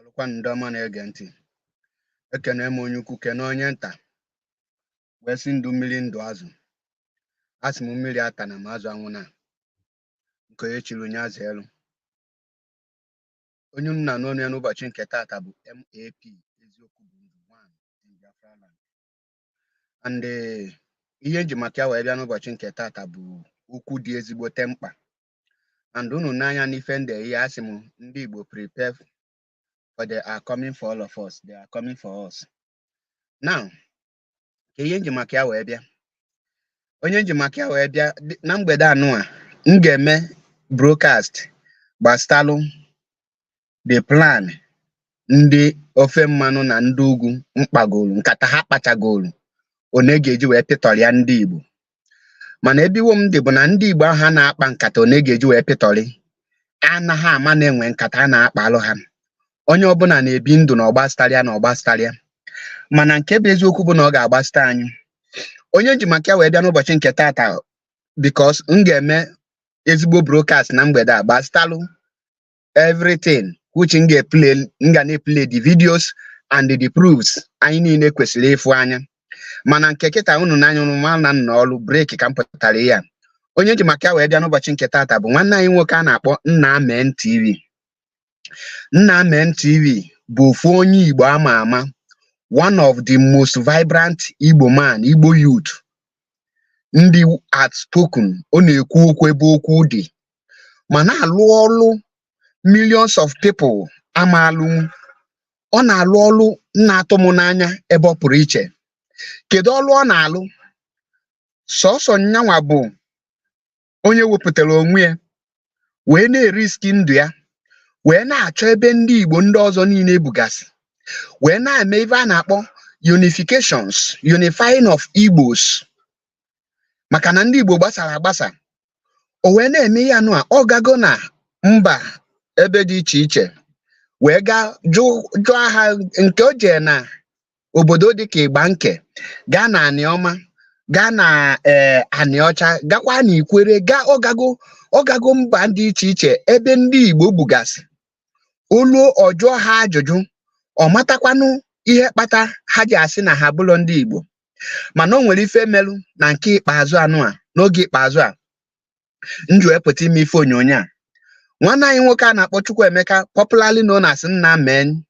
Daalụkwanụ, ndị ọma na-ege ntị. Ekene m onye ukwu, kene onye nta, wee sị ndụ mmiri, ndụ azụ. Asị m mmiri ata na m azụ anwụ na nke onye chiri onye azụ elu. Onye m na-anụ ọnụ ya n'ụbọchị nke taata bụ MAP, Eziokwu bụ Ndụ One in Biafra land. And ihe nji maka ya wee bịa n'ụbọchị nke taata bụ okwu dị ezigbote mkpa. And unu n'anya n'ife nde ihe asị m, ndị Igbo, prepare, for they are coming for all of us. They are coming for us now. Ka ihe nji maka ya wee bịa, onye nji maka ya wee bịa na mgbede anụ a, m ga-eme broadcast gbasalụ the plan ndị ofe mmanụ na ndị ugwu mkpagolu, nkata ha kpachagolu one ga-eji wee pịtọrịa ndị Igbo. Mana ebe iwo m dị bụ na ndị Igbo ahụ a na-akpa nkata one ga-eji wee pịtọrị anaghị ama na-enwe nkata a na-akpa alụ ha. Onye ọbụla na-ebi ndụ na ọgbastarịa na ọgbastarịa, mana nke bụ eziokwu bụ na ọ ga-agbasita anyị. Onye ji maka ya wee bịa n'ụbọchị nke taata, because m ga-eme ezigbo broadcast na mgbede a gbasitalụ everything which m ga-eplay, m ga na-eplay the videos and the proofs anyị niile kwesịrị ịfụ anya. Mana nke kịta unu n'anya, unu ma na nna ọlụ break ka m pụtara ihe a. Onye ji maka ya wee bịa n'ụbọchị nke taata bụ nwanne anyị nwoke a na-akpọ Nna Amen TV. Nna Amen TV bụ ofu onye Igbo ama ama, one of the most vibrant Igbo man, Igbo youth, ndị outspoken. Ọ na-ekwu okwu ebe okwu dị, ma na-alụ ọlụ millions of people ama alụnwu. Ọ na-alụ ọlụ na-atụ m n'anya ebe ọ pụrụ iche. Kedu ọlụ ọ na-alụ? Sọsọ nyanwa bụ onye wepụtara onwe ya wee na-erisk ndụ ya, wee na-achọ ebe ndị Igbo ndị ọzọ niile ebugasị, wee na-eme ife a na-akpọ unifications, unifying of Igbos, maka na ndị Igbo gbasara agbasa. O wee na-eme ihe anụ a. Ọ gago na mba ebe dị iche iche wee gaa jụọ ha. Nke o jee na obodo dịka Igbanke, gaa na Aniọma, gaa na Anịọcha, gakwa na Ikwere, gaa ọgago ọgago mba dị iche iche ebe ndị Igbo bugasị olu. Ọ jụọ ha ajụjụ, ọ matakwanụ ihe kpata ha ji asị na ha bụlọ ndị Igbo. Mana o nwere ife melụ na nke ikpeazụ anụ a. N'oge ikpeazụ a m ji wee pụta ime ife onyonyo a, nwanne anyị nwoke a na-akpọ Chukwuemeka, popularly known as Nna Men,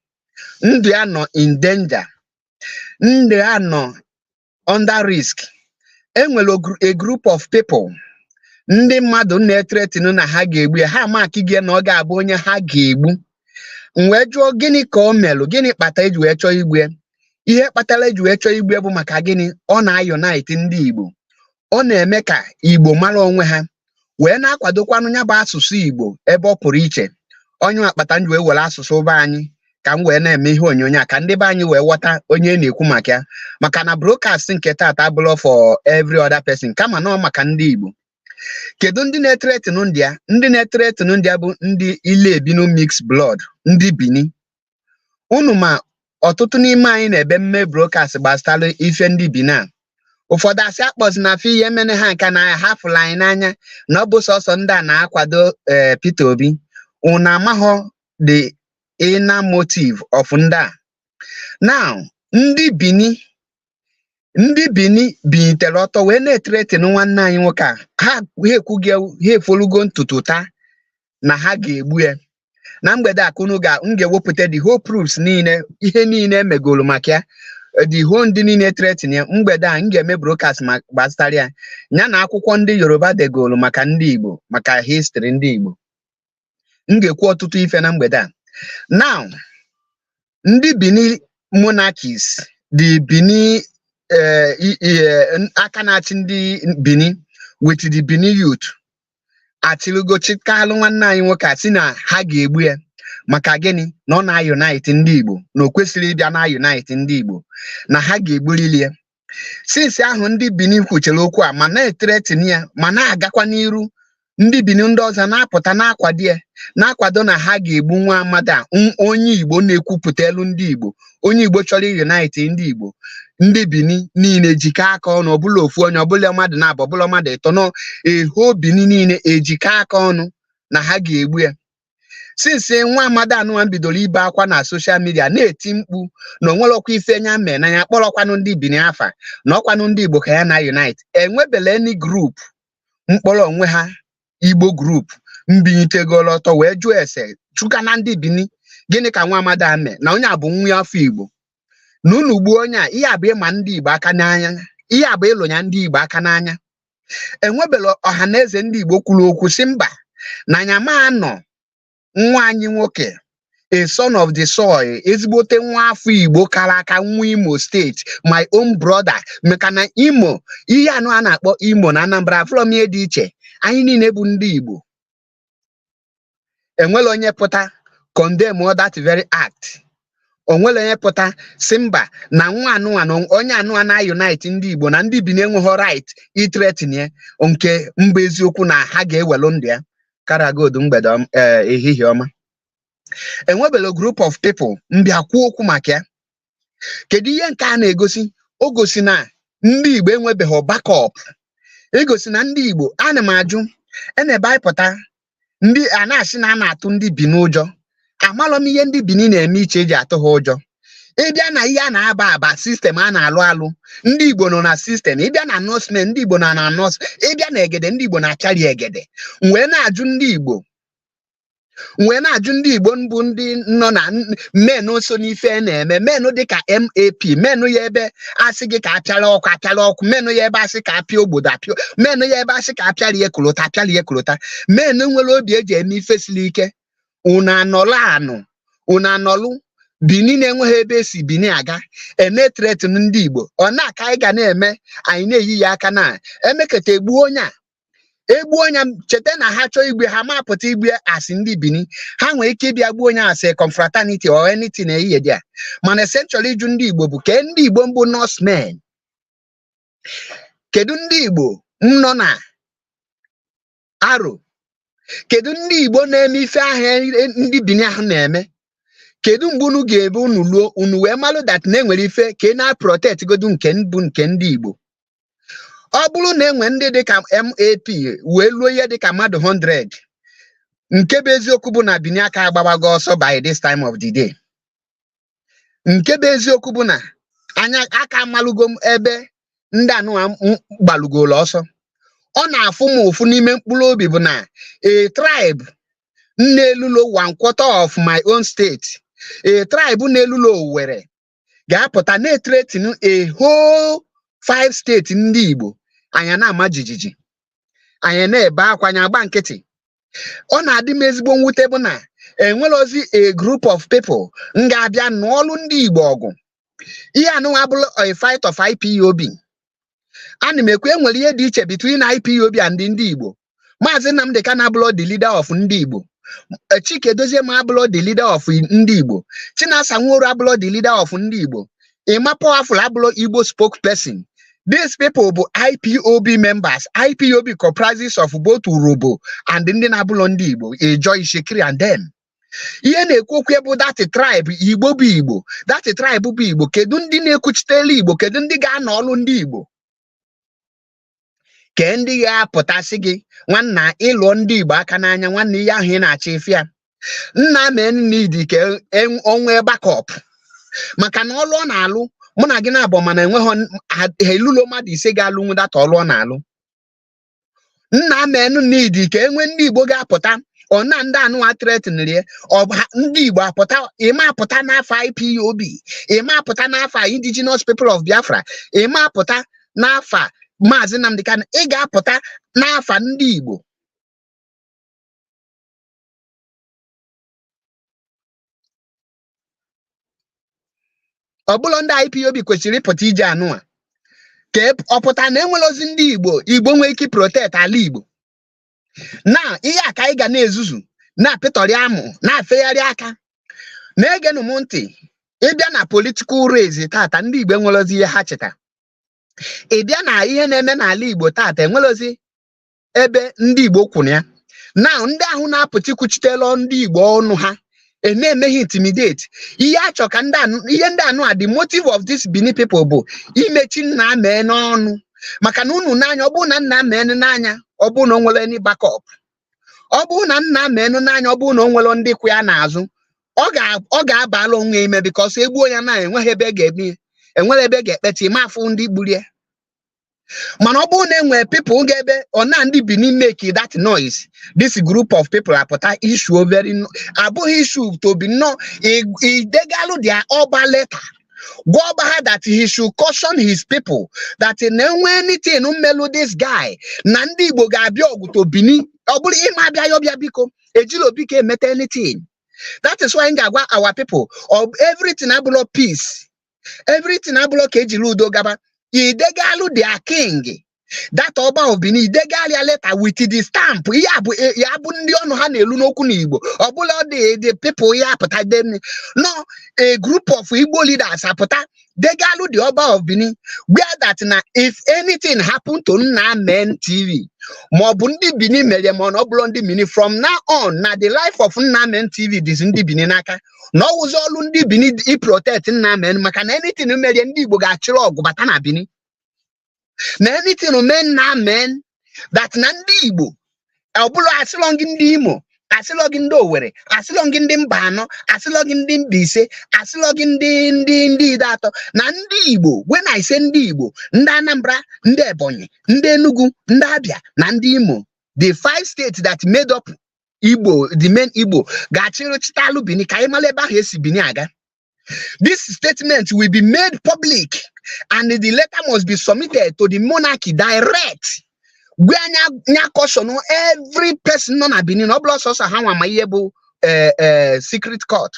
ndụ ya nọ in danger, ndụ ya nọ under risk. Enwere a group of people, ndị mmadụ na-ethreaten na ha ga-egbu ya. Ha maki gị na ọ ga-abụ onye ha ga-egbu. M wee jụọ, gịnị ka o melụ? Gịnị kpata eji wee chọọ igbu ya? Ihe kpatara eji wee chọọ igbu ya bụ maka gịnị? Ọ na-unite ndị Igbo, ọ na-eme ka Igbo mara onwe ha, wee na-akwadokwanụ ya bụ asụsụ Igbo ebe ọ pụrụ iche. Onye akpata m ji wee were asụsụ be anyị ka m wee na-eme ihe onyonyo a, ka ndị be anyị wee ghọta onye na-ekwu maka ya, maka na broadcast nke taata abụrụ for every other person, kama na ọ maka ndị Igbo. Kedu ndị na-ethreaten ndị a? Ndị na-ethreaten ndị a bụ ndị ile ebinu mix blood, ndị Bini. Unu ma ọtụtụ n'ime anyị na-ebe mme broadcast gbasara ife ndị Bini a. Ụfọdụ asị akpọzi na afọ ihe mene ha nka na ha fụrụ anyị n'anya, na ọ bụ sọsọ ndị a na-akwado ee Peter Obi. Unu amaghọ the inner motive of ndị a. Now, ndị Bini binitere ọtọ wee na-ethreaten nwanne anyị nwoke a. Ha ekwughị, ha efolugo ntutu taa na ha ga-egbu ya. Na mgbede a ka unu ga m ga-ewepụta the whole proofs niile, ihe niile emegolu maka ya, the whole ndị niile threaten ya. Mgbede a m ga-eme broadcast ma gbasara ya, ya na akwụkwọ ndị Yoruba degolu maka ndị Igbo, maka history ndị Igbo. M ga-ekwu ọtụtụ ife na mgbede a. Now, ndị Bini monarchies, the Bini aka na-achị ndị Bini with the Bini youth achịlụgo chikalụ nwanne anyị nwoke a, sị na ha ga-egbu ya. Maka gịnị? Na ọ na-unite ndị Igbo, na o kwesịrị ịbịa na unite ndị Igbo, na ha ga-egburili ya. Since ahụ ndị Bini kwuchere okwu a ma na-ethreaten ya, ma na-agakwa n'iru, ndị Bini ndị ọzọ na-apụta na-akwado ya, na-akwado na ha ga-egbu nwa amadi a, onye Igbo na-ekwupụta elu ndị Igbo, onye Igbo chọrọ unite ndị Igbo. Ndị Bini niile ejikọ aka ọnụ, ọbụla ofu onye, ọbụla mmadụ na-abụ, ọbụla mmadụ ịtọ nọ eho, Bini niile ejikọ aka ọnụ na ha ga-egbu ya. Since nwa amadi anụnwa bidoro ibe akwa na social media na-eti mkpu na onwelọkwa ife nya mee na ya kpọrọkwanụ ndị Bini afa na ọkwanụ ndị Igbo ka ya na unite, enwebele any group mkpọrọ onwe ha Igbo group mbinyitegolo ọtọ wee jụọ ese chụka na ndị Bini, gịnị ka nwa amadi a mee na onye a bụ nwa afọ Igbo na unu gbuo onye a? Ihe a bụ ịma ndị Igbo aka n'anya, ihe a bụ ịlụnya ndị Igbo aka n'anya. Enwebela ọha na eze ndị Igbo kwuru okwu si mba na anya ma anọ nwa anyị nwoke, a son of the soil, ezigbote nwa afọ Igbo kara aka, nwa Imo State, my own brother, maka na Imo, ihe anụ a na-akpọ Imo na Anambra from ihe dị iche, anyị niile bụ ndị Igbo. Enwere onye pụta condemn that very act? Onwere onye pụta si mba na nwa anụnwa na onye anụnwa na unite ndị Igbo na ndị Bini enweghị right ithreaten ya, nke mba eziokwu na ha ga-ewelu ndụ ya karagodu mgbede ehihie ọma? Enwebela group of people mbịa kwuo okwu maka ya? Kedu ihe nke a na-egosi? O gosi na ndị Igbo enwebeghị backup, egosi na ndị Igbo, ana m ajụ, enebe anyị pụta ndị a na-asị na a na-atụ ndị Bini ụjọ. Amalọ m ihe ndị Bini na-eme iche eji atụ ha ụjọ. Ịbịa na ihe a na-aba aba, system a na-alụ alụ, ndị Igbo nọ na system. Ịbịa na Norsemen, ndị Igbo nọ na nọs. Ịbịa na egede, ndị Igbo na-achari egede. Wee na-ajụ ndị Igbo, wee na-ajụ ndị Igbo mbụ, ndị nọ na menụ so n'ife na-eme, menụ dịka MAP, menụ ya ebe asị gị ka apịala ọkụ apịala ọkụ, menụ ya ebe asị ka apịa obodo apịa, menụ ya ebe asị ka apịala ihe kolota apịala ihe kolota, menụ nwere obi eji eme ife siri ike. Unu anọlụ anụ, unu anọlụ Bini na-enweghị ebe esi Bini aga eme threaten ndị Igbo. Ọ na-aka anyị ga na-eme, anyị na-eyi ya aka na emeketa egbuo onye a, egbuo onye. Cheta na ha chọọ igbe ha ma pụta igbe asị ndị Bini, ha nwere ike ịbịa gbuo onye asị confraternity or anything ehihie dị a. Mana essentially, ịjụ ndị Igbo bụ ke ndị Igbo mbụ Norsemen, kedu ndị Igbo nọ na Aro? Kedu ndị Igbo na-eme ife ahụ ndị Bini ahụ na-eme? Kedu mgbe unu ga-ebe unu luo unu wee malụ that na enwere ife ka ị na-protect godu nke mbụ nke ndị Igbo? Ọ bụrụ na enwe ndị dịka MAP wee luo ihe dịka mmadụ 100, nke bụ eziokwu bụ na Bini aka agbabago ọsọ by this time of the day. Nke bụ eziokwu bụ na anya aka amalụgo m ebe ndị anụwa gbalugolo ọsọ. Ọ na-afụ m ụfụ n'ime mkpụrụ obi bụ na a tribe na-elulo one quarter of my own state, a tribe na-elulo Owerri, ga-apụta na-ethreaten a whole five state ndị Igbo. Anya na-ama jijiji, anyị na-ebe akwa, anyị agba nkịtị. Ọ na-adị m ezigbo mwute bụ na enwerozi a group of people m ga-abịa nụọlụ ndị Igbo ọgụ. Ihe anụnwa abụrụ a fight of IPOB. Ana m ekwu, enwere ihe dị iche between IPOB and ndị Igbo. Maazị Nnamdi Kanu abụrụ the leader of ndị Igbo. Chike Dozie ma abụrụ the leader of ndị Igbo. Chinasa Nworu abụrụ the leader of ndị Igbo. Emma Powerful abụrụ Igbo spokesperson. These people bụ IPOB members. IPOB comprises of both Urhobo and ndị na-abụlọ ndị Igbo, Ijaw, Itsekiri and them. Ihe na-ekwu okwu bụ that tribe Igbo bụ Igbo, that tribe bụ Igbo. Kedu ndị na-ekwuchitela Igbo? Kedu ndị ga-anọ ọlụ ndị Igbo? Kee ndị ga-apụtasị gị, nwanna, ịlụọ ndị Igbo aka n'anya, nwanne, ihe ahụ ị na-achọ ịfịa nna mee need ka onwe backup, maka na ọlụ ọ na-alụ mụ na gị na-abụ, mana enweghị ha elulo mmadụ 5 ga-alụ data ọlụ ọ na-alụ nna menụ need ka enwe ndị Igbo ga-apụta. Ọ na ndị anụwa threateniri ọ bụ ndị Igbo apụta, ịma apụta n'afọ IPOB, ịma apụta n'afọ Indigenous People of Biafra, ịma apụta n'afa Maazị Nnamdi Kanu, ị ga-apụta n'afa ndị Igbo. Ọbụlọ ndị IPOB kwesịrị ịpụta ije anụwa ka ọ pụta na enwere ozi ndị Igbo, Igbo nwee ike protect ala Igbo na ihe a ka anyị ga na-ezuzu na-apịtọrị amụ na-afegharị aka na-egenụ m ntị. Ịbịa na political race tata, ndị Igbo enwere ozi ihe ha cheta. Ịbịa na ihe na-eme n'ala Igbo tata, enwere ozi ebe ndị Igbo kwụrụ ya na ndị ahụ na-apụta ikwuchitela ndị Igbo ọnụ ha na-emeghị intimidate. Ihe achọ ka ndị ihe ndị anụ a, the motive of this Benin people bụ imechi nna mee n'ọnụ, maka na unu n'anya, ọ bụrụ na nna mee n'anya, ọ bụrụ na o nwere any backup, Ọ bụrụ na nna menụ n'anya, ọ bụrụ na o nwere ndị kwụ ya n'azụ, ọ ga-abala onwe ya ime, because egbuo ya na enweghị ebe ga-eme ya, enwere ebe ga-ekpeta ime afụ ndị gburu ya. Mana ọ bụrụ na enwere people ga-ebe ọ na ndị Benin make that noise, this group of people apụta issue very abụghị issue to be nnọọ idegalụ their ọba letter, gwa ọba ha that he should caution his people that na enwe anything mmelu this guy, na ndị Igbo ga-abịa ọgụ to Benin. Ọ bụrụ ịma abịa ya ọbịa, biko ejila obi ka emeta anything. That is why m ga-agwa our people of everything abụlọ peace, everything abụlọ ka ejiri udo gaba. Idegalụ their king, that ọba of Benin, idegalụ ya letter with the stamp. Ihe a bụ ya bụ ndị ọnụ ha na-elu n'okwu n'Igbo. Ọbụla the people ya apụta dem no, a group of Igbo leaders apụta degalụ the ọba of Benin where that na if anything happen to Nna Men TV, ma ọ bụ ndị Benin mere, ma ọ bụrụ ndị Benin, from now on na the life of Nna Men TV dịzi ndị Benin n'aka, na ọ wụzi ọlụ ndị Benin i protect Nna Men, maka na anything merie, ndị Igbo ga-achịrị ọgụ bata na Benin. Na anything mee Nna Men, that na ndị Igbo ọbụla, asịlọ gị ndị Imo, asịlọ gị ndị Owerri, asịlọ gị ndị mba anọ, asịlọ gị ndị Mbaise, asịlọ gị ndị ide atọ, na ndị Igbo, when I say ndị Igbo, ndị Anambra, ndị Ebonyi, ndị Enugu, ndị Abia na ndị Imo, the five states that made up Igbo, the main Igbo, ga-achịrị chitalụ Benin ka anyị mara ebe ahụ esi Benin aga. This statement will be made public and the letter must be submitted to the monarchy direct. Gwa anya nya caution every person nọ na Benin. Ọ bụla sọsọ ha nwa ma ihe bụ secret court,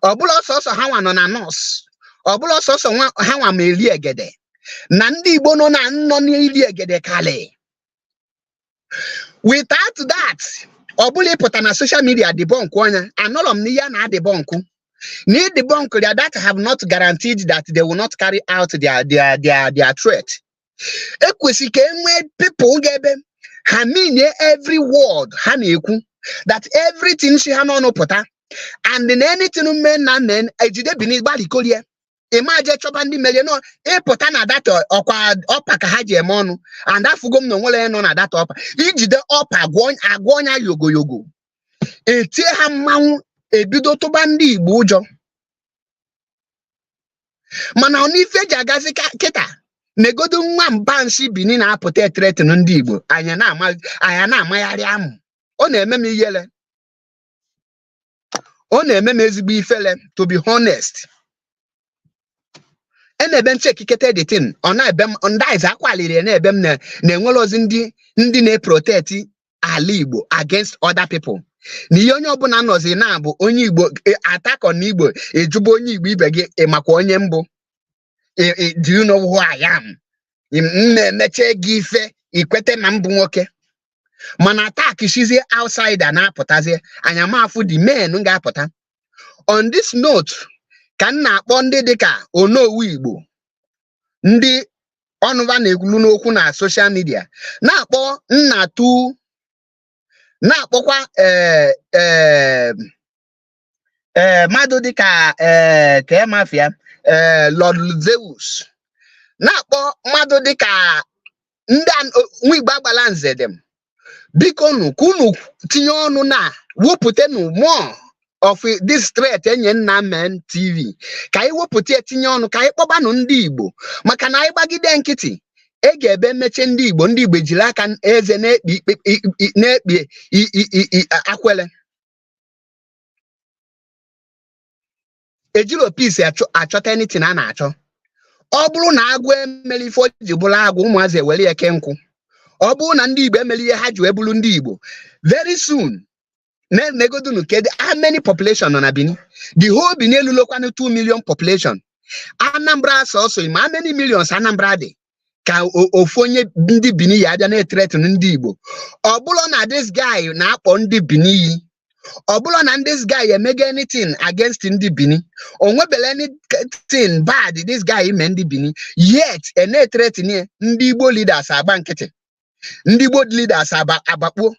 ọ bụla sọsọ ha nwa nọ na nọọsụ, ọ bụla sọsọ ha nwa ma eri egede, na ndị Igbo nọ na nọ n'ili egede kali. Without that, ọ bụla ịpụta na social media debunk ọnya, anọrọ m n'ihe a na-adebunk na debunk ya, that have not guaranteed that they will not carry out their threat. Ekwesị ka e nwee people ga-ebe ha mean every word ha na-ekwu, that everything si ha n'ọnụ pụta, and in anything men na men ejide Benin gbalikolie ịma je chọba ndị merie nọ ịpụta na data ọkwa ọpa ka ha ji eme ọnụ. And afụgo m na onwere nọ na data ọpa ijide ọpa agwọ ọnya yogo yogo, etie ha mmanwụ, ebido tụba ndị Igbo ụjọ. Mana ọ n'ife eji agazi kịta negodo nwa mba nsi Benin na-apụta ethreaten ndị Igbo, anyị na-amagharị amụ. Ọ na-eme m iyele, ọ na-eme m ezigbo ifele, to be honest. E na-ebe nchekikete the thing, ọ na-ebe m ndị akwaliri na-ebe m na na-enwere ozi ndị na-eprotect ala Igbo against other people, na ihe onye ọbụla nọzi na-abụ onye Igbo attack on Igbo, ejụba onye Igbo ibe gị, ịmakwa onye mbụ? Do you know who I am? M na-emeche gị ife ikwete na mbụ nwoke, mana attack shizie outsider na-apụtazie anya mafụ the men ga-apụta. On this note, ka m na-akpọ ndị dịka Onowu Igbo, ndị ọnụva na-ekwulu n'okwu na social media, na-akpọ Nnatu, na-akpọkwa ee ee ee mmadụ dịka ee mafia Lord Zeus, na-akpọ mmadụ dịka ndị nwa Igbo agbala nze dem. Biko nụ, ka unu tinye ọnụ na wepụtanụ more of this threat enye Nna Men TV, ka anyị wepụta ya, tinye ọnụ, ka anyị kpọbanụ ndị Igbo, maka na anyị gbagide nkịtị, e ga-ebe mechie ndị Igbo. Ndị Igbo jiri aka eze na-ekpe ikpe na-ekpe akwele ejiro peace achọta anything a na-achọ. Ọ bụrụ na agwụ emere ife o ji bụrụ agwụ, ụmụazị ewere ya ke nkwụ. Ọ bụrụ na ndị Igbo emere ihe ha ji wee bụrụ ndị Igbo, very soon negodunu kedu how many population nọ na Benin. The whole Benin elulokwanụ 2 million population. Anambra sọsọ ma how many millions Anambra dị ka ofu onye ndị Benin ya abịa na-ethreaten ndị Igbo. Ọ bụrụ na this guy na-akpọ ndị Benin iyi, ọ bụrụ na this guy emego anything against ndị Benin, o nwebele anything bad this guy ime ndị Benin, yet e na-ethreaten ya, ndị Igbo leaders agba nkịtị, ndị Igbo leaders agbakpuo.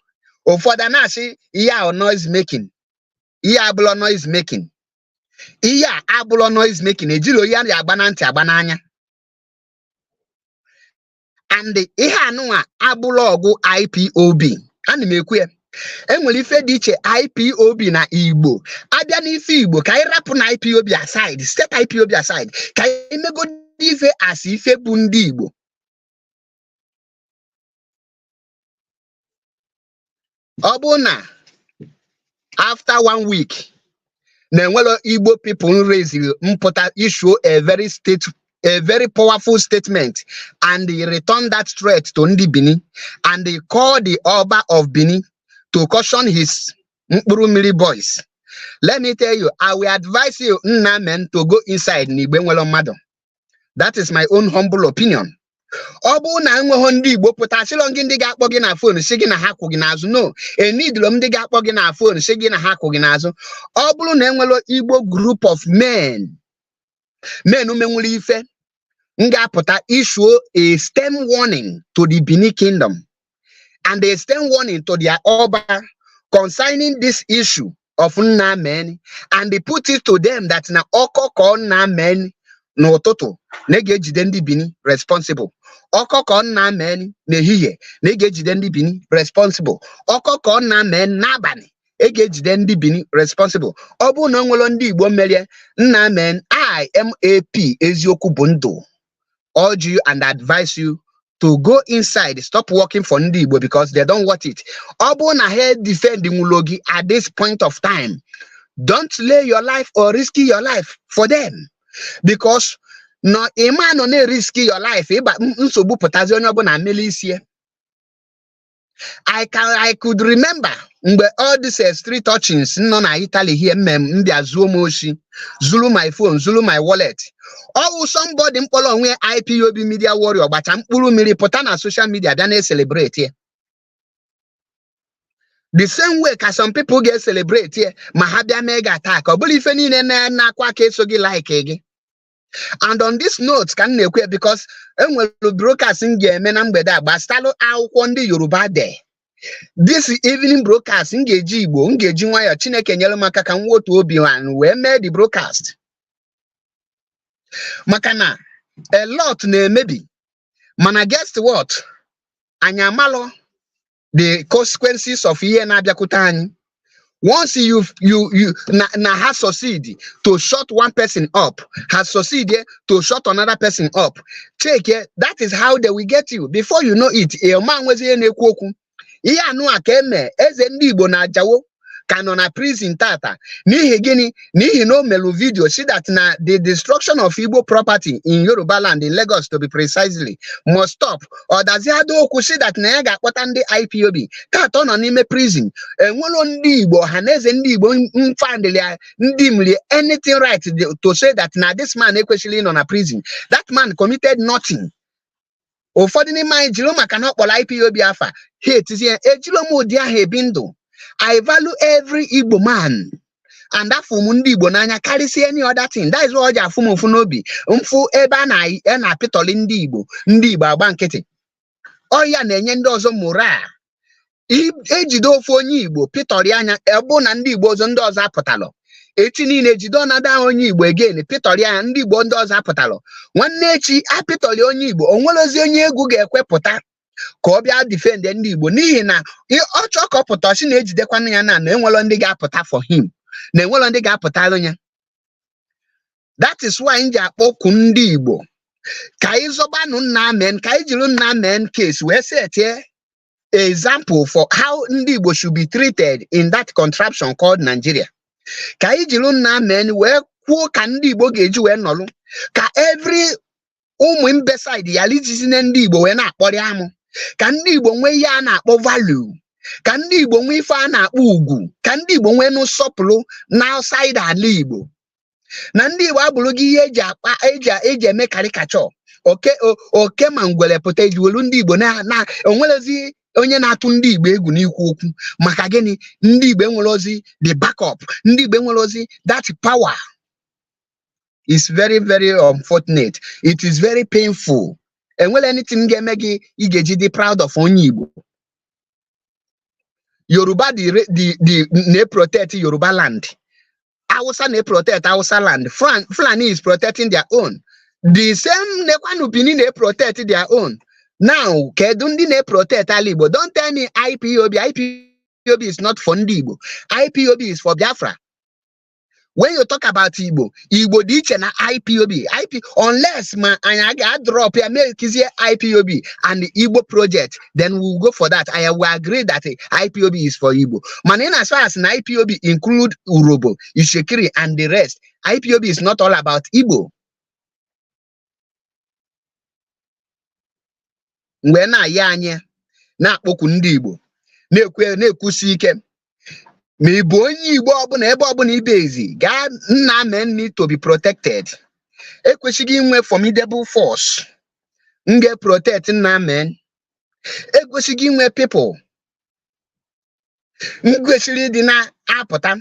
Ụfọdụ na-asị ihe a noise making, ihe abụlọ noise making, ihe a abụlọ noise making. Ejiri oyi a agba na ntị agba n'anya. And ihe anụnwa abụlọ ọgụ IPOB, ana m ekwu ya. Enwere ife dị iche IPOB na Igbo. Abịa n'ife Igbo, ka anyị rapụ na IPOB aside, set IPOB aside, ka anyị megodi ife as ife bụ ndị Igbo. Ọ bụrụ na after one week na enwero Igbo people raise mpụta issue a very powerful statement and they return that threat to ndị Bini and they call the Oba of Bini to caution his mkpụrụ mmiri boys. Let me tell you, I will advise you, nna men, to go inside n'igbe nwere mmadụ. That is my own humble opinion. Ọ bụrụ na enweghị ndị Igbo pụta, asịrọ gị ndị ga-akpọ gị na phone si gị na ha kwụ gị n'azụ. No, enidilo m ndị ga-akpọ gị na phone si gị na ha kwụ gị n'azụ. Ọ bụrụ na enwere Igbo group of men menwere ife m ga-apụta issue a stern warning to the Benin Kingdom and a stern warning to their Oba concerning this issue of Nnamen, and they put it to them that na ọkọkọ Nnamen n'ụtụtụ, na ị ga-ejide ndị Benin responsible. Ọkọkọ Nnamen n'ehihie, na ị ga-ejide ndị Benin responsible. Ọkọkọ Nnamen n'abalị, ị ga-ejide ndị Benin responsible. Ọ bụrụ na o nwere ndị Igbo merie Nnamen, I MAP Eziokwu bụ Ndụ urge you and advise you to go inside, stop working for ndị Igbo because they don't want it. Ọ bụrụ na ha defend nwụlo gị at this point of time, don't lay your life or risk your life for them, because nọ ịma nọ na-erisk your life, ịba nsogbu pụtazi, onye ọbụla mmeli isie. I could remember mgbe all these street urchins nọ na Italy here mmem mbịa zuo m oshi, zuru my phone, zuru my wallet. Ọwụ somebody mkpọrọ onwe IPOB media warrior gbacha mkpụrụ mmiri pụta na social media bịa na-celebrate ya. The same way ka some people ga-celebrate ya ma ha bịa mee gị attack. Ọ bụrụ ife niile na-akwa aka eso gị like gị. And on this note ka m na-ekwu ya, because enwere broadcast m ga-eme na mgbede a gbasalụ akwụkwọ ndị Yoruba dee. This evening broadcast, m ga-eji Igbo, m ga-eji nwayọọ, Chineke nyere m aka ka m wotu obi wee mee the broadcast, maka na a lot na-emebi. Mana guess what? Anyị amalụ the consequences of ihe na-abịakwute anyị. Once you na ha succeed to shut one person up, has succeed to shut another person up, check here, that is how they will get you. Before you know it, ịma nwezi ihe na-ekwu okwu. Ihe anụ a ka eme eze ndị Igbo na Ajawo ka nọ na prison tata. N'ihi gịnị? N'ihi na o melu video see that na the destruction of Igbo property in Yoruba land, in Lagos to be precisely, must stop. Ọ daziado okwu si that na ya ga-akpọta ndị IPOB. Tata ọ nọ n'ime prison. Enwelo ndị Igbo, ọha na eze ndị Igbo mfandili ndị mlie anything right to say that na this man ekwesịrị ịnọ na prison? That man committed nothing. Ụfọdụ n'ime anyị jiri maka na ọ kpọrọ IPOB afa ha etizie. Ejiro m ụdị ahụ ebi ndụ. I value every Igbo man and afụ m ndị Igbo n'anya karịsịa any other thing. That is why ọ ji afụ m ụfụ n'obi mfụ ebe a na-apịtọlị ndị Igbo, ndị Igbo agba nkịtị. Ọ ya na-enye ndị ọzọ moral ejide ofu onye Igbo pịtọrị anya ebe na ndị Igbo ọzọ, ndị ọzọ apụtalụ. Echi niile ejide ọnada onye Igbo again, pịtọrị anya, ndị Igbo ndị ọzọ apụtalụ. Nwanne echi apịtọrị onye Igbo, onwerozi onye egwu ga-ekwepụta ka ọ bịa defend ndị Igbo, n'ihi na ọ chọọ ka ọ pụta, ọsị na-ejidekwana ya na enwelo ndị ga-apụta for him, na enwelo ndị ga-apụtalụ ya. That is why m ji akpọkwu ndị Igbo ka anyị zọbanụ nna amen, ka anyị jiri nna amen case wee setie example for how ndị Igbo should be treated in that contraption called Nigeria. Ka anyị jiri nna amen wee kwuo ka ndị Igbo ga-eji wee nọlụ, ka every ụmụ imbecile yala ijizine ndị Igbo wee na-akpọrị amụ, ka ndị Igbo nwee ihe a na-akpọ value, ka ndị Igbo nwee ife a na-akpọ ugwu, ka ndị Igbo nwee nsọpụrụ na outside ala Igbo, na ndị Igbo abụrụ gị ihe eji akpa eji eme karikachọ oke oke ma ngwere pụta eji welu ndị Igbo na onwerezi onye na-atụ ndị Igbo egwu n'ikwu okwu. Maka gịnị? Ndị Igbo enwere ozi the backup, ndị Igbo enwere ozi that power. Is very, very unfortunate. It is very painful. Enwere anything ga-eme gị ị ga-eji dị proud of onye Igbo? Yoruba the na-protect Yoruba land, Hausa na-protect Hausa land, Fulani is protecting their own, the same nekwanu Benin na-protect their own. Now, kedu ndị na-protect ala Igbo? Don't tell me IPOB. IPOB IPOB is not for ndị Igbo. IPOB is for Biafra. When you talk about Igbo, Igbo dị iche na IPOB. IP unless ma anyị ga-drop ya mekizie IPOB and the Igbo project, then we will go for that. I will agree that IPOB is for Igbo. Mana in as far as na IPOB include Urhobo, Itsekiri and the rest, IPOB is not all about Igbo. Mgbe na-ayị anyị na-akpọku ndị Igbo na-ekwe na-ekwusi ike ma ị bụ onye Igbo ọbụla ebe ọbụla ibe ezi gaa nna men need to be protected. Ekwesịghị inwe formidable force m ga-protect nna men. Ekwesịghị inwe people m kwesịrị ịdị na-apụta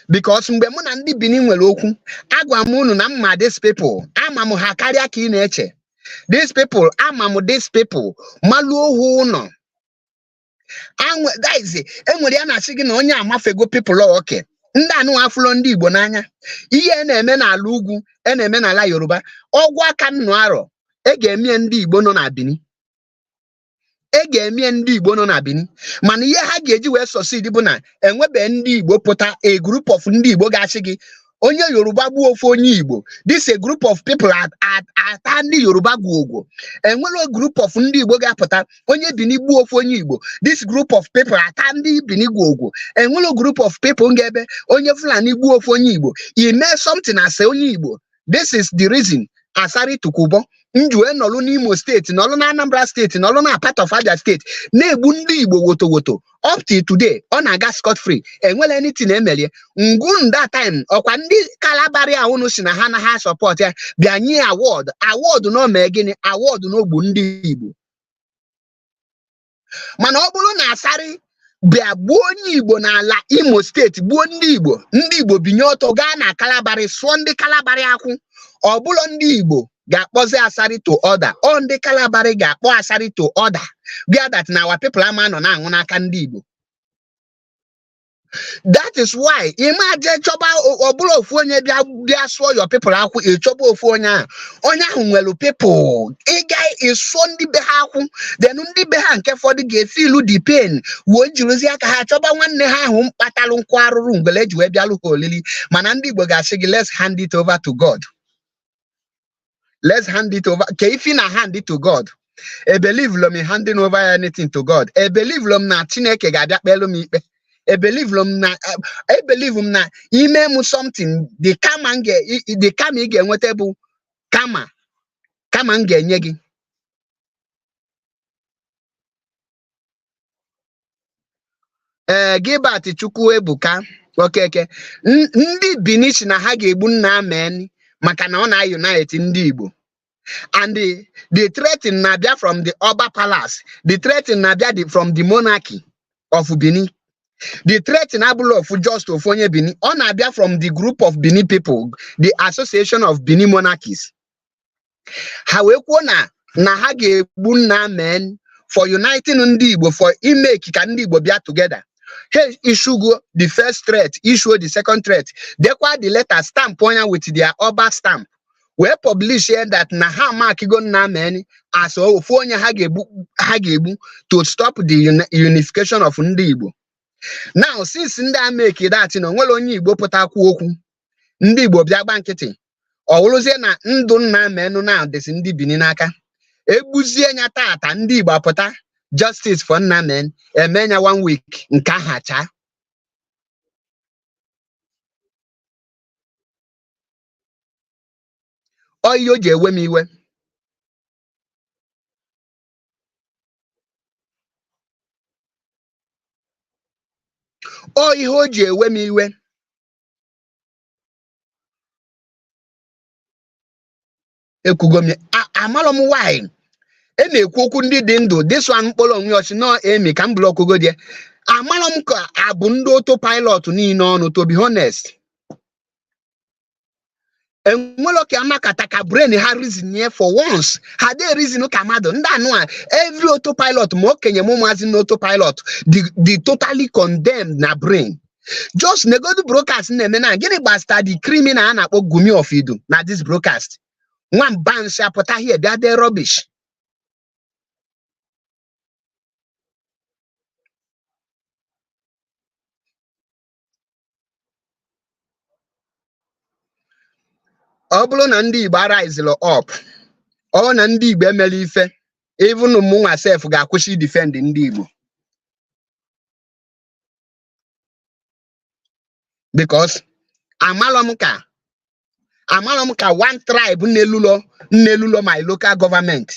because mgbe mụ na ndị Benin nwere okwu, agwa m unu na mma these people ama m ha karịa ka ị na-eche. These people, ama m these people maluo ha ụnọ. That is, enwere ya na-asị gị na onye amafego people oke ndị anụ afụlọ ndị Igbo n'anya. Ihe a na-eme n'ala ugwu e na-eme n'ala Yoruba, ọgwụ aka nnụ arọ e ga-eme ndị Igbo nọ na Benin, e ga-eme ndị Igbo nọ na Benin. Mana ihe ha ga-eji wee succeed bụ na enwebe ndị Igbo pụta, a group of ndị Igbo ga-asị gị onye Yoruba gbuo ofu onye Igbo, this a group of people ata ndị Yoruba gwogwo. Enwere group of ndị Igbo ga-apụta, onye Benin gbuo ofu onye Igbo, this group of people ata ndị Benin gwogwo. Enwere group of people ga-ebe onye Fulani gbuo ofu onye Igbo, ime something as onye Igbo. This is the reason Asari Dokubo nji wee nọlụ n'Imo Steeti, nọlụ na Anambra Steeti, nọlụ na part of Abia Steeti na-egbu ndị Igbo woto woto. Up till today ọ na-aga scot free, enwere anything emelie ngun. That time ọkwa ndị Kalabari a unu si na ha na ha support ya bịa nye award, award na ome gịnị, award na ogbu ndị Igbo. Mana ọ bụrụ na Asari bịa gbuo onye Igbo n'ala Imo Steeti, gbuo ndị Igbo, ndị Igbo binye ọtọ gaa na Kalabari sụọ ndị Kalabari akwụ. Ọ bụrụ ndị Igbo ga-akpọzi Asari to order, ọ ndị Kalabari ga-akpọ Asari to order bịa that na our people ama nọ na-anwụ n'aka ndị Igbo. That is why ịma je chọba ọbụla ofu onye bịa bịa sụọ your people akwụ, ịchọba ofu onye ahụ, onye ahụ nwere people ịga ịsụọ ndị be ha akwụ, then ndị be ha nke fọdụ ga-efilu the pain wee jirizi aka ha chọba nwanne ha ahụ mkpatalụ nkụ arụrụ ngwele eji wee bịalụ ha olili. Mana ndị Igbo ga-asị gị, "Let's hand it over to God, let's hand it over." Ka ifi na hand it to God, e believe m in handing over anything to God. E believe m na Chineke ga-abịa kpelu m ikpe. E believe m na e believe m na ime m something, the kama m ga the kama ị ga-enweta bụ kama kama m ga-enye gị. Ee, Gilbert Chukwuebuka Okeke, ndị Benin si na ha ga-egbu nna men maka na ọ na-unite ndị Igbo, and the threatening na-abịa from the Oba Palace, the threatening na-abịa from the monarchy of Benin. The threatening abụla ofu just ofu onye Benin, ọ na-abịa from the group of Benin people, the association of Benin monarchies. Ha wee kwuo na ha ga-egbu nna men for uniting ndị Igbo, for imeki ka ndị Igbo bịa together. Ha issugo the first threat, issue the second threat, dekwa the letter, stamp onya with their Oba stamp, wee publish here that na ha markigo nna men as ofu onye ha ga-egbu to stop the unification of ndị Igbo. Now, since ndị a make that na onwere onye Igbo pụtakwu okwu, ndị Igbo bịa gba nkịtị, ọ wụrụzie na ndụ nna menụ na dịsị ndị Benin n'aka. Egbuzie ya tata, ndị Igbo apụta, justice for nna men, eme ya one week nke aha chaa. Ọ ihe o ji ewe m iwe, ọ ihe o ji ewe m iwe. Ekwugo m ya, amarọ m why e na-ekwu okwu ndị dị ndụ. This one mkpọrọ onwe ọchị nọ emi ka m blọkụgo die. Amarọ m ka abụ ndị autopilot niile ọnụ. To be honest, enwelo ka amakata ka brain ha reason ye for once. Ha dey reason ka mmadụ ndị anụ a. Every autopilot, ma okenye ma ụmụazị na autopilot, the totally condemned na brain. Just negodu broadcast na-eme na gịnị gbasara the criminal a na-akpọ Gumi of Idu na this broadcast. Nwamba nsị apụta here bịa dee rubbish. Ọ bụrụ na ndị Igbo ariselu up, ọ na ndị Igbo emela ife, even mụnwa sef ga-akwụsị defend ndị Igbo, because amalọ m ka one tribe na-elulo my local government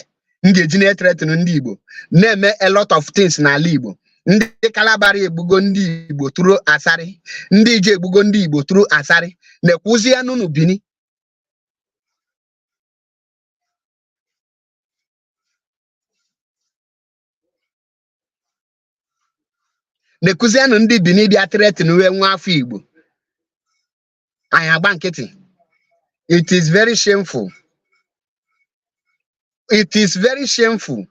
m ga-eji na-ethreaten ndị Igbo, na-eme a lot of things n'ala Igbo. Ndị Kalabari egbugo ndị Igbo tụrụ asarị, ndị Ije egbugo ndị Igbo tụrụ asarị, na-ekwuzi ya n'unu Bini. Na-ekuzianụ ndị Bini bịa threaten wee nwa afọ Igbo, anyị agba nkịtị. It is very shameful. It is very shameful.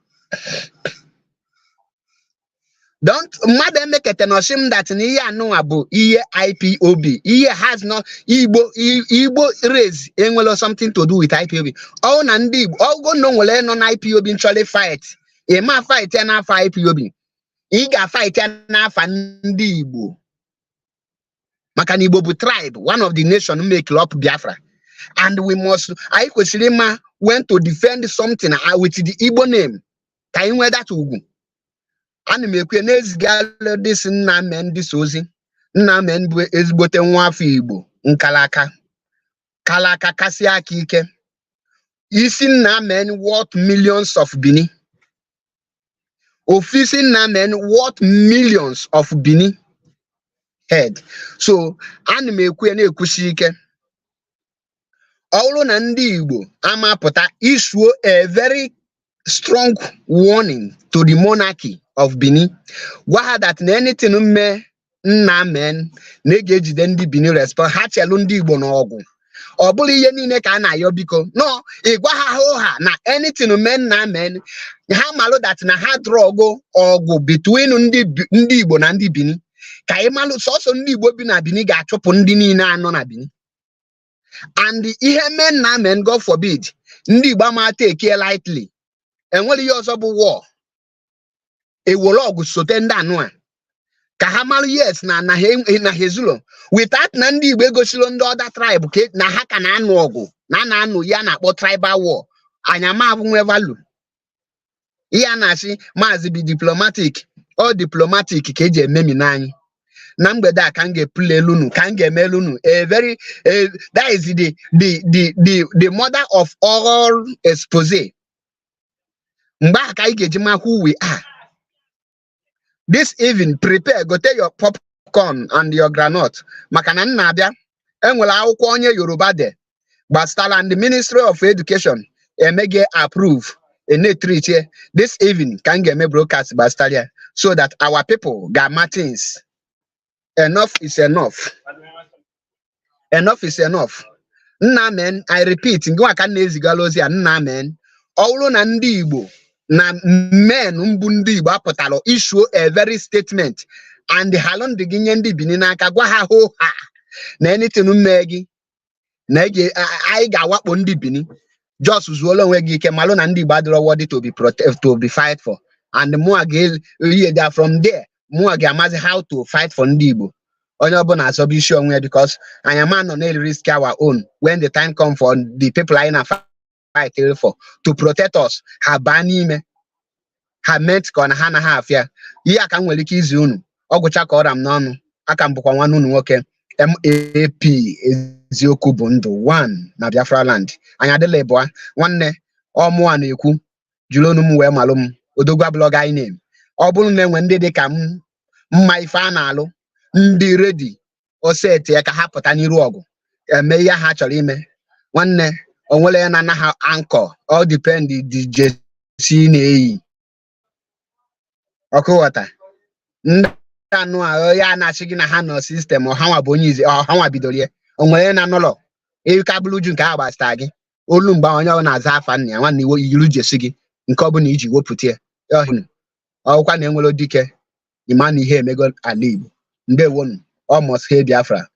Don't mmadụ emekete na ọsị m that na ihe anụnwa bụ ihe IPOB. Ihe has no Igbo, Igbo race enwelo something to do with IPOB. Ọ na ndị Igbo ọgụ na nwere nọ na IPOB nchọrọ fight, ịma fight ya n'afọ IPOB, ị ga-fight ya n'afa ndị Igbo, maka na Igbo bụ tribe, one of the nation make up Biafra, and we must, anyị kwesịrị ịma when to defend something with the Igbo name, ka anyị nwee that ugwu. Ana m ekwe na-ezigara this nna men this ozi. Nna men bụ ezigbote nwa afọ Igbo, nkalaka kalaka kasị aka ike. Isi nna men worth millions of Bini. Ofisi nna men worth millions of Bini head. So ana m ekwe na-ekwusi ike, ọ bụrụ na ndị Igbo amapụta issue a very strong warning to the monarchy of Benin, gwa ha that na anything mme nna men na ị ga-ejide ndị Benin respond ha chelu ndị Igbo n'ọgwụ. Ọ bụrụ ihe niile ka a na-ayọ biko no, ị gwa ha ha na anything men na men ha malụ that na ha drọgụ ọgụ between ndị Igbo na ndị Benin, ka ị malụ sọsọ ndị Igbo bi na Benin ga-achụpụ ndị niile anọ na Benin. And ihe men na men, God forbid, ndị Igbo ama take lightly. Enwere ihe ọzọ bụ war, ewere ọgụ sote ndị anụ a ka ha malụ, yes, na ha ezulo without na ndị Igbo egosilo ndị other tribe ka na ha ka na-anụ ọgụ na a na-anụ ya na-akpọ tribal war. Anyị ama nwe value ihe a na-asị maazị bi diplomatic. Ọ diplomatic ka eji ememi n'anyị. Na mgbede a ka m ga-epule unu, ka m ga-emelu unu a very a, that is the mother of all expose. Mgbe ahụ ka anyị ga-eji ma who we are. This evening, prepare, gote your popcorn and your groundnut, maka na m na-abịa. Enwere akwụkwọ onye Yoruba de gbasara and the Ministry of Education emege approve enetriche. This evening ka m ga-eme broadcast gbasara ya, so that our people ga-ama things. Enough is enough. Enough is enough. Nna men, I repeat, ngwa ka m na-ezigala ozi a, nna men, ọ bụrụ na ndị Igbo na men mbụ ndị Igbo apụtara issue a very statement and halụ ndị gị nye ndị Benin n'aka, gwa ha hoo ha na anything mee gị na anyị ga-awakpo ndị Benin, just zuola onwe gị ike, malụ na ndị Igbo adịrọ worthy to be protect, to be fight for. And mụa ga-ihe there, from there mụa ga-amazi how to fight for ndị Igbo. Onye ọbụla azọba isi onwe ya, because anyị ama nọ na risk our own when the time come for the people anyị na fight for to protect us, ha baa n'ime ha met ka ọ na ha anaghị afịa ihe a ka m nwere ike izi unu. Ọ gwụcha ka ọra m n'ọnụ. Aka m bụkwa nwanne unu nwoke, MAP, eziokwu bụ ndụ 1 na Biafra land. Anyị adịla ịbụa nwanne ọmụa na-ekwu jiri onu m wee malụ m odogwu abụlọga anyị na-eme. Ọ bụrụ na enwe ndị dị ka m mma ife a na-alụ, ndị ready oseti ya ka ha pụta n'iru ọgụ eme ihe ha chọrọ ime, nwanne, onwere ya na-anaghị ankọ. All depend the jersey na-eyi ọkụ ghọta ndị anụ ahụ ya na-achị gị na ha nọ system ọhanwa bụ onye izi ọhanwa bidoro ya. Onwere ya na nụlọ ịka bụrụ uju nke ha gbasara gị olu mgbe onye ọ na-aza afa nna ya. Nwanne, iwo yiri jersey gị nke ọbụla iji wepụta ya ọkwa na enwere dike ịma na ihe emego ala Igbo. Ndewonu. Almost hey Biafra.